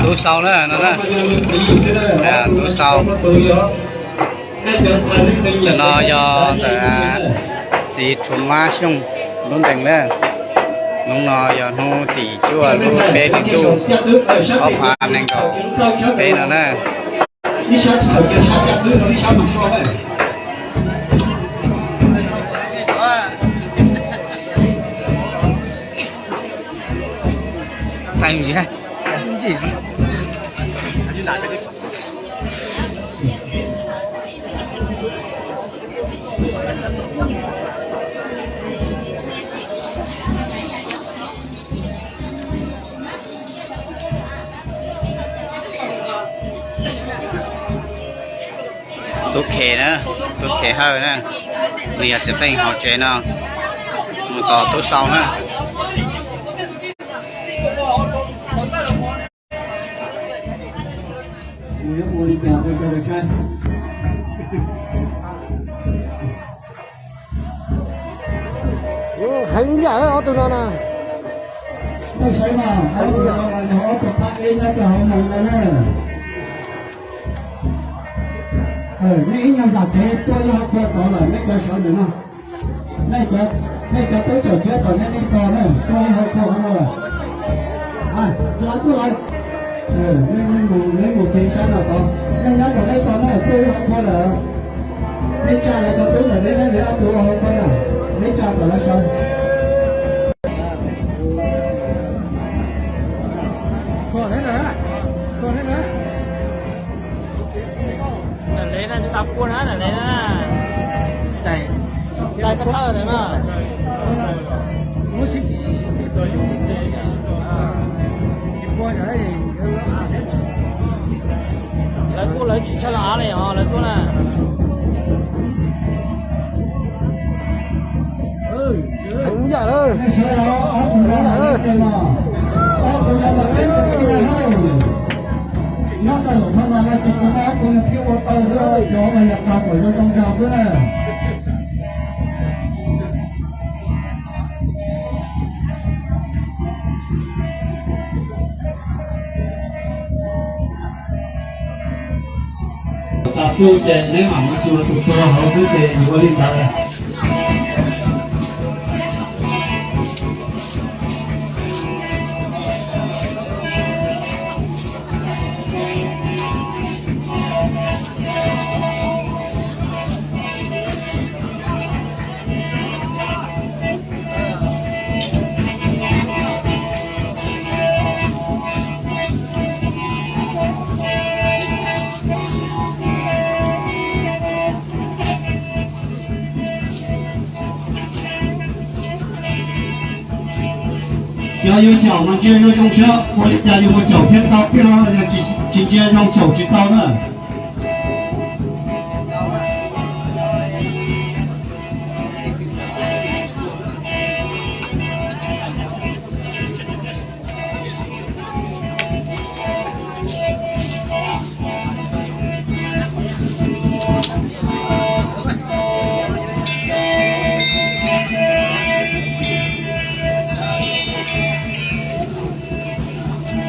Tub Xau na no na. Tub Xau. Tus no yog ntawm txiv Tshuv Mab Xyooj lub ntees na. Hnub no yog hnub tim cuaj lub peb hlis ntuj ob phav nees nkaum peb no na. Tub Khe na, Tub Khe Hawj na, nws yog txiv qeej hauv tsev no, mus tos Tub Xau na. Heev ib yam ob tug no na. Nej saib na, ob tug no yog ob tug phab ib nyob rau hauv moos no na. Nej ib nyuag zam kev tuaj ib hauv qhua tod lawm nej cov sawv ntawm no. Nej cov tub txawm thiab tom nej nej tos na, tuaj ib hauv qhua no lawm. Lawv tuaj lawm. Nej mus, nej mus cev sab no tod, nej nyob ntawm nej tos na, tuaj ib hauv qhua lawm. Nej tsa lawv cov tub ntawm nej, nej ob tug ua hauv qhua na, nej tsa kom lawv sawv. Ntam lev na, tsis tas pua na, ntam lev na. Tais koj thawj na. Lawv kuj lawv tsis tshaj los av li os, lawv kuj na. Heev yam lawm. Nyob rau lub no no ces kuv muab kuv thiab ua tau xwb, cov no yog tau kom zoo zoo zog xwb na. Tau txuj ces neb mam mus xyuas tus tuag hauv xwb ces yuav ua li ntawd. Yog yuav xyaum mas ntsia zoo zoo saib ua li cas yus mus xyaum thiaj tau tiag, yog tsis ntsia zoo xyaum tsis tau na.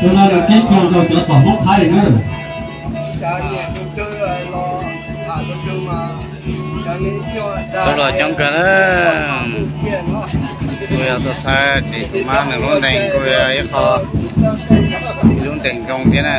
Tus no yog keeb kwm rau cov tom Hmoob Thaib na. Tau los coob kawg na. Kuv yog tuaj txhawb txiv Tus Mab nws lub ntees, kuj yog ib qho lub ntees zoo thiab na.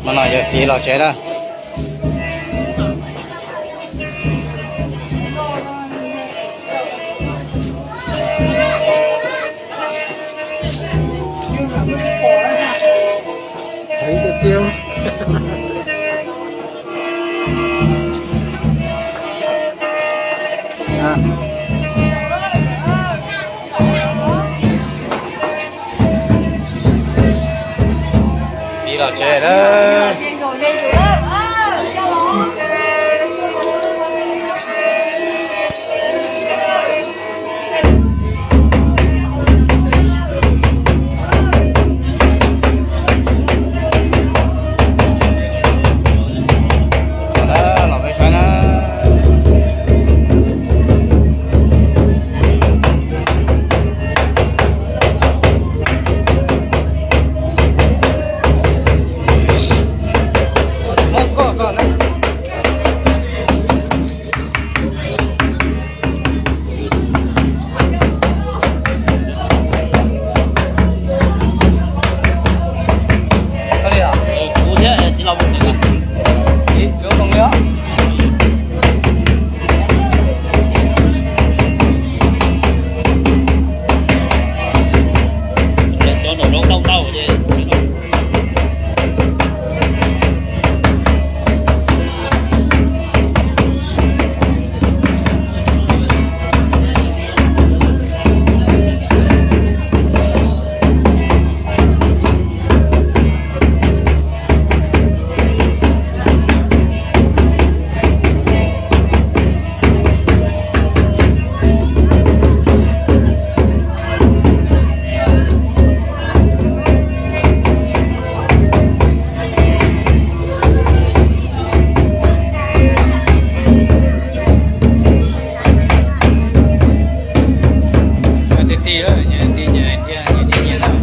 Hmo no yuav fiv los tsev na. Heev tiag tiag. Los tsev na. Los peb saib na. Ti ti, nyias ti nyias thiab, nyias ti nyias lawm.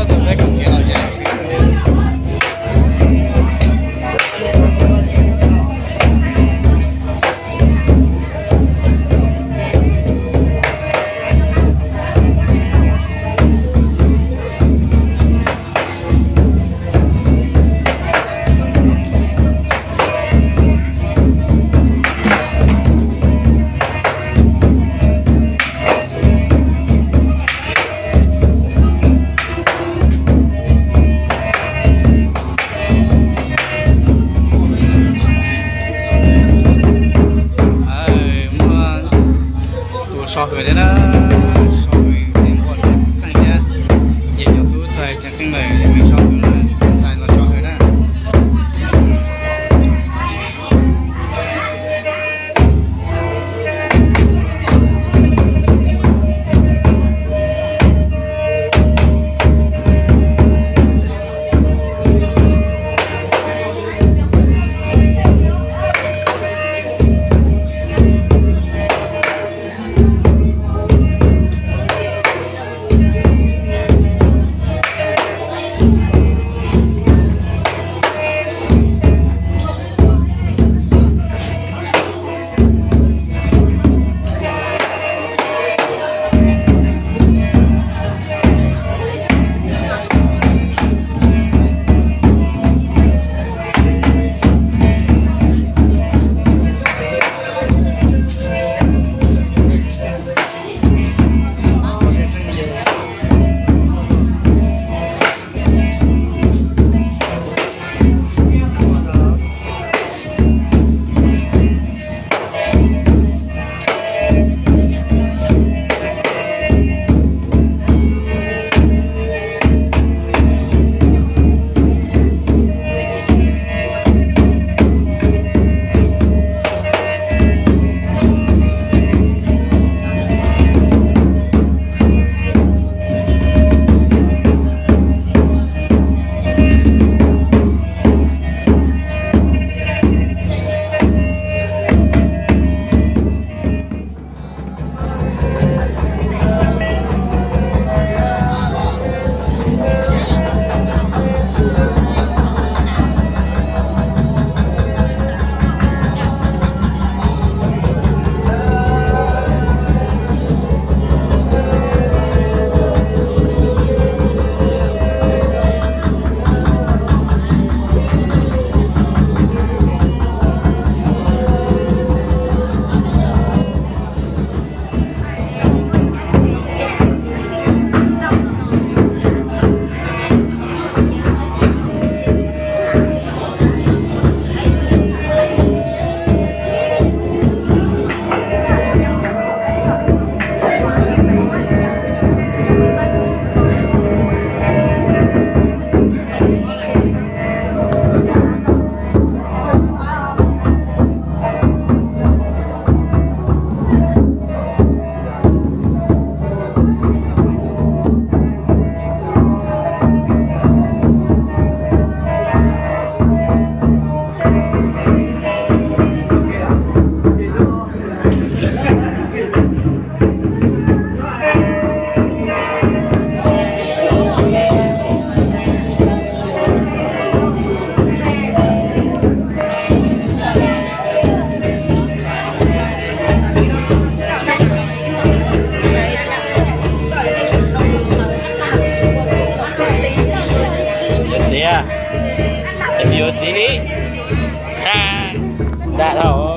Tus peb koom kev los ze. Muaj tus so hwm thiab na, so hwm thiab npua thiab qeej thiab, ces cov tub txais ceev qeej lawm, yeej so hwm na, txais los so hwm na. Dag dhau.